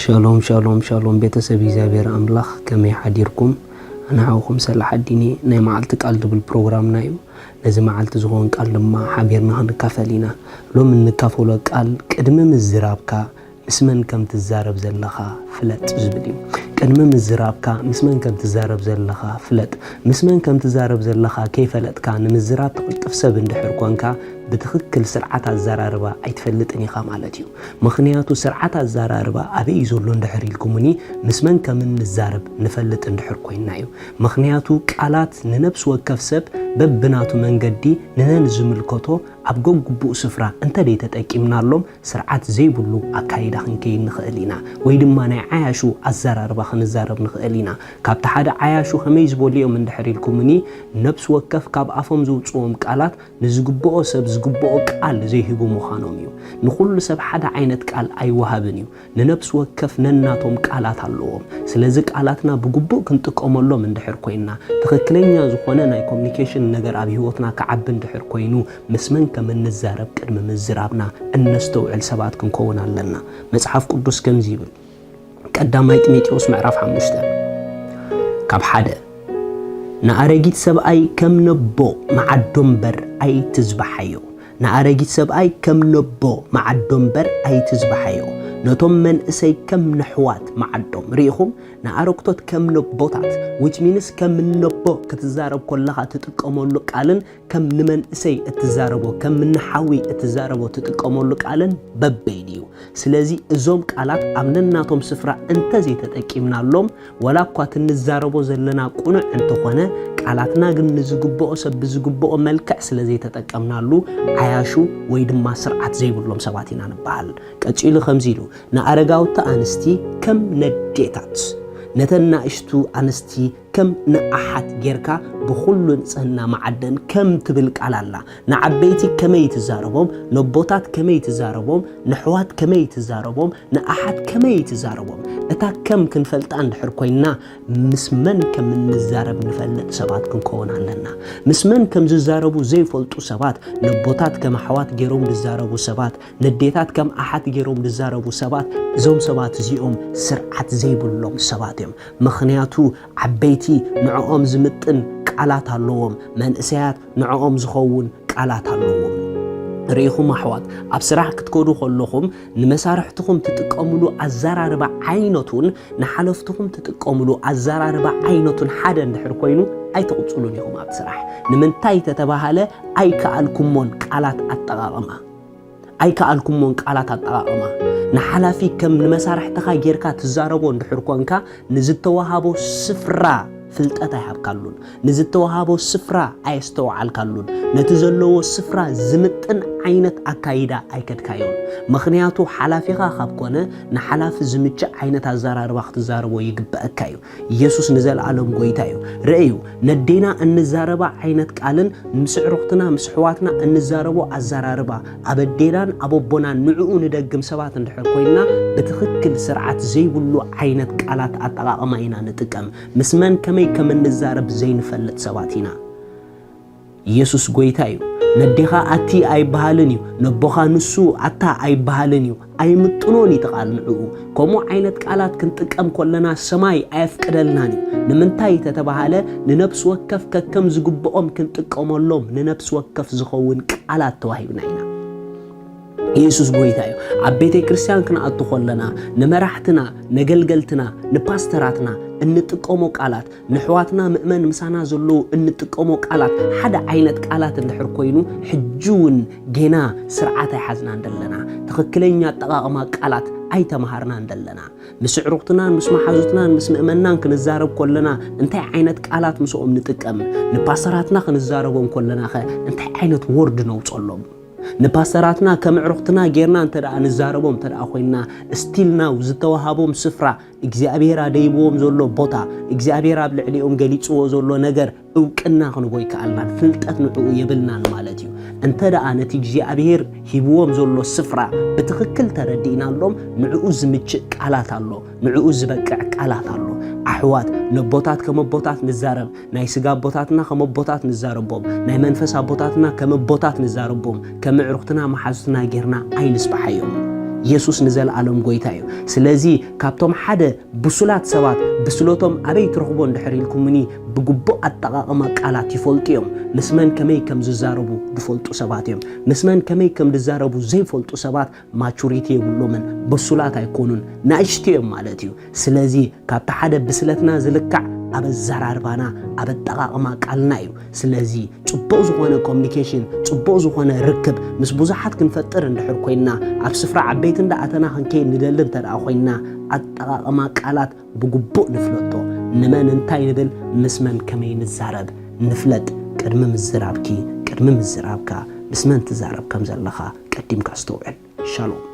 ሻሎም ሻሎም ሻሎም፣ ቤተሰብ እግዚኣብሔር ኣምላኽ፣ ከመይ ሓዲርኩም? ንዓኹም ሰላሕ ኣዲኒ። ናይ መዓልቲ ቃል ዝብል ፕሮግራምና እዩ። ነዚ መዓልቲ ዝኾን ቃል ድማ ሓቢርና ክንካፈል ኢና። ሎም እንካፈሎ ቃል ቅድሚ ምዝራብካ ምስ መን ከም ትዛረብ ዘለኻ ፍለጥ ዝብል እዩ። ቅድሚ ምዝራብካ ምስ መን ከም ትዛረብ ዘለኻ ፍለጥ። ምስ መን ከም ትዛረብ ዘለኻ ከይፈለጥካ ንምዝራብ ትቕልጥፍ ሰብ እንድሕር ኮንካ፣ ብትኽክል ስርዓት ኣዘራርባ ኣይትፈልጥን ኢኻ ማለት እዩ። ምኽንያቱ ስርዓት ኣዘራርባ ኣበይ እዩ ዘሎ እንድሕር ኢልኩምኒ፣ ምስ መን ከም እንዛረብ ንፈልጥ እንድሕር ኮይንና እዩ። ምኽንያቱ ቃላት ንነብሲ ወከፍ ሰብ በብናቱ መንገዲ ንነን ዝምልከቶ ኣብ ገግቡእ ስፍራ እንተደይ ተጠቂምናሎም፣ ስርዓት ዘይብሉ ኣካይዳ ክንከይድ ንኽእል ኢና፣ ወይ ድማ ናይ ዓያሹ ኣዘራርባ ክንዛረብ ንኽእል ኢና። ካብቲ ሓደ ዓያሹ ከመይ ዝበሉ እዮም እንድሕር ኢልኩምኒ፣ ነብሲ ወከፍ ካብ ኣፎም ዝውፅዎም ቃላት ንዝግብኦ ሰብ ዝግብኦ ቃል ዘይህቡ ምዃኖም እዩ። ንኹሉ ሰብ ሓደ ዓይነት ቃል ኣይወሃብን እዩ። ንነብሲ ወከፍ ነናቶም ቃላት ኣለዎም። ስለዚ ቃላትና ብግቡእ ክንጥቀመሎም እንድሕር ኮይንና፣ ትኽክለኛ ዝኾነ ናይ ኮሚኒኬሽን ነገር ኣብ ህይወትና ክዓቢ እንድሕር ኮይኑ፣ ምስ መን ከም እንዛረብ ቅድሚ ምዝራብና እነስተውዕል ሰባት ክንከውን ኣለና። መጽሓፍ ቅዱስ ከምዚ ይብል፣ ቀዳማይ ጢሞቴዎስ ምዕራፍ ሓሙሽተ ካብ ሓደ፣ ንኣረጊት ሰብኣይ ከም ነቦ መዓዶ እምበር ኣይትዝባሓዮ። ንኣረጊት ሰብኣይ ከም ነቦ መዓዶ እምበር ኣይትዝባሓዮ። ነቶም መንእሰይ ከም ነሕዋት መዓዶም። ርኢኹም? ንኣረግቶት ከም ነቦታት፣ which means ከም ነቦ ክትዛረብ ከለኻ ትጥቀመሉ ቃልን ከም ንመንእሰይ እትዛረቦ፣ ከም ንሓዊ እትዛረቦ ትጥቀመሉ ቃልን በበይኑ እዩ። ስለዚ እዞም ቃላት ኣብ ነናቶም ስፍራ እንተዘይተጠቂምናሎም፣ ወላ እኳ እቲ እንዛረቦ ዘለና ቅኑዕ እንተኾነ፣ ቃላትና ግን ንዝግብኦ ሰብ ብዝግብኦ መልክዕ ስለ ዘይተጠቀምናሉ፣ ዓያሹ ወይ ድማ ስርዓት ዘይብሎም ሰባት ኢና ንበሃል። ቀጺሉ ከምዚ ኢሉ፣ ንኣረጋውቲ ኣንስቲ ከም ነዴታት፣ ነተን ናእሽቱ ኣንስቲ ከም ንኣሓት ጌርካ ብኹሉ ንጽህና መዓደን ከም ትብል ቃል ኣላ። ንዓበይቲ ከመይ ትዛረቦም፣ ነቦታት ከመይ ትዛረቦም፣ ንሕዋት ከመይ ትዛረቦም፣ ንኣሓት ከመይ ትዛረቦም። እታ ከም ክንፈልጣ እንድሕር ኮይንና፣ ምስ መን ከም እንዛረብ ንፈልጥ ሰባት ክንከውን ኣለና። ምስ መን ከም ዝዛረቡ ዘይፈልጡ ሰባት፣ ነቦታት ከም ኣሕዋት ገይሮም ዝዛረቡ ሰባት፣ ነዴታት ከም ኣሓት ገይሮም ዝዛረቡ ሰባት፣ እዞም ሰባት እዚኦም ስርዓት ዘይብሎም ሰባት እዮም። ምኽንያቱ ዓበይቲ ንዕኦም ዝምጥን ቃላት ኣለዎም፣ መንእሰያት ንዕኦም ዝኸውን ቃላት ኣለዎም። ርኢኹም ኣሕዋት፣ ኣብ ስራሕ ክትከዱ ከለኹም ንመሳርሕትኹም ትጥቀምሉ ኣዘራርባ ዓይነቱን ንሓለፍትኹም ትጥቀምሉ ኣዘራርባ ዓይነቱን ሓደ እንድሕር ኮይኑ ኣይትቕጽሉን ኢኹም ኣብ ስራሕ። ንምንታይ ተተባሃለ ኣይከኣልኩሞን ቃላት ኣጠቓቕማ። ኣይከኣልኩሞን ቃላት ኣጠቓቕማ። ንሓላፊ ከም ንመሳርሕትኻ ጌርካ ትዛረቦ እንድሕር ኮንካ፣ ንዝተዋሃቦ ስፍራ ፍልጠት ኣይሃብካሉን። ንዝተዋሃቦ ስፍራ ኣየስተውዓልካሉን። ነቲ ዘለዎ ስፍራ ዝምጥን ዓይነት ኣካይዳ ኣይከድካዮን። ምኽንያቱ ሓላፊኻ ካብ ኮነ፣ ንሓላፊ ዝምችእ ዓይነት ኣዘራርባ ክትዛረቦ ይግበአካ እዩ። ኢየሱስ ንዘለኣለም ጎይታ እዩ። ርእዩ፣ ነዴና እንዛረባ ዓይነት ቃልን ምስ ኣዕሩኽትና ምስ ኣሕዋትና እንዛረቦ ኣዘራርባ፣ ኣብ ኣዴናን ኣብ ኣቦናን ንዕኡ ንደግም ሰባት እንድሕር ኮይንና፣ ብትኽክል ስርዓት ዘይብሉ ዓይነት ቃላት ኣጠቓቕማ ኢና ንጥቀም። ምስ መን ከመይ ከም እንዛረብ ዘይንፈልጥ ሰባት ኢና። ኢየሱስ ጎይታ እዩ። ነዴኻ ኣቲ ኣይበሃልን እዩ፣ ነቦኻ ንሱ ኣታ ኣይበሃልን እዩ። ኣይምጥኖን እዩ እቲ ቃል ንዕኡ። ከምኡ ዓይነት ቃላት ክንጥቀም ከለና ሰማይ ኣየፍቅደልናን እዩ። ንምንታይ ተተባሃለ፣ ንነፍሲ ወከፍ ከከም ዝግብኦም ክንጥቀመሎም ንነፍሲ ወከፍ ዝኸውን ቃላት ተዋሂብና ኢና። ኢየሱስ ጎይታ እዩ። ኣብ ቤተ ክርስቲያን ክንኣቱ ከለና፣ ንመራሕትና፣ ነገልገልትና፣ ንፓስተራትና እንጥቀሞ ቃላት፣ ንሕዋትና ምእመን ምሳና ዘለዉ እንጥቀሞ ቃላት ሓደ ዓይነት ቃላት እንድሕር ኮይኑ፣ ሕጂ እውን ጌና ስርዓት ኣይሓዝናን ደለና። ትኽክለኛ ኣጠቓቕማ ቃላት ኣይተምሃርናን ደለና። ምስ ኣዕሩኽትናን ምስ መሓዙትናን ምስ ምእመናን ክንዛረብ ከለና እንታይ ዓይነት ቃላት ምስኦም ንጥቀም? ንፓስተራትና ክንዛረቦም ከለናኸ እንታይ ዓይነት ወርድ ነውፀሎም? ንፓስተራትና ከም ኣዕሩኽትና ጌርና እንተ ደኣ ንዛረቦም እንተ ደኣ ኮይንና፣ still now ዝተዋሃቦም ስፍራ፣ እግዚኣብሔር ኣደይብዎም ዘሎ ቦታ፣ እግዚኣብሔር ኣብ ልዕሊኦም ገሊጽዎ ዘሎ ነገር እውቅና ክንቦ ይከኣልናን ፍልጠት ንዕኡ የብልናን ማለት እዩ። እንተ ደኣ ነቲ እግዚኣብሔር ሂብዎም ዘሎ ስፍራ ብትኽክል ተረዲእናሎም፣ ንዕኡ ዝምችእ ቃላት ኣሎ፣ ንዕኡ ዝበቅዕ ቃላት ኣሎ። ኣሕዋት፣ ነቦታት ከም ኣቦታት ንዛረብ፣ ናይ ስጋ ኣቦታትና ከም ኣቦታት ንዛረቦም፣ ናይ መንፈስ ኣቦታትና ከም ኣቦታት ንዛረቦም፣ ከም ኣዕሩኽትና መሓዙትና ጌርና ኣይንስብሓዮም። ኢየሱስ ንዘለኣለም ጎይታ እዩ። ስለዚ ካብቶም ሓደ ብሱላት ሰባት ብስለቶም ኣበይ ትረኽቦ እንድሕር ኢልኩምኒ፣ ብግቡእ ኣጠቓቕማ ቃላት ይፈልጡ እዮም። ምስ መን ከመይ ከም ዝዛረቡ ዝፈልጡ ሰባት እዮም። ምስ መን ከመይ ከም ዝዛረቡ ዘይፈልጡ ሰባት ማቹሪቲ የብሎምን፣ ብሱላት ኣይኮኑን፣ ናእሽቱ እዮም ማለት እዩ። ስለዚ ካብቲ ሓደ ብስለትና ዝልካዕ ኣብ ኣዘራርባና፣ ኣብ ኣጠቓቕማ ቃልና እዩ። ስለዚ ጽቡቕ ዝኾነ ኮሚኒኬሽን፣ ጽቡቕ ዝኾነ ርክብ ምስ ብዙሓት ክንፈጥር እንድሕር ኮይንና፣ ኣብ ስፍራ ዓበይቲ እንዳኣተና ክንከይድ ንደሊ እንተ ደኣ ኮይንና፣ ኣጠቓቕማ ቃላት ብግቡእ ንፍለጦ። ንመን እንታይ ንብል፣ ምስ መን ከመይ ንዛረብ ንፍለጥ። ቅድሚ ምዝራብኪ፣ ቅድሚ ምዝራብካ፣ ምስ መን ትዛረብ ከም ዘለኻ ቀዲምካ ኣስተውዕል። ሻሎም።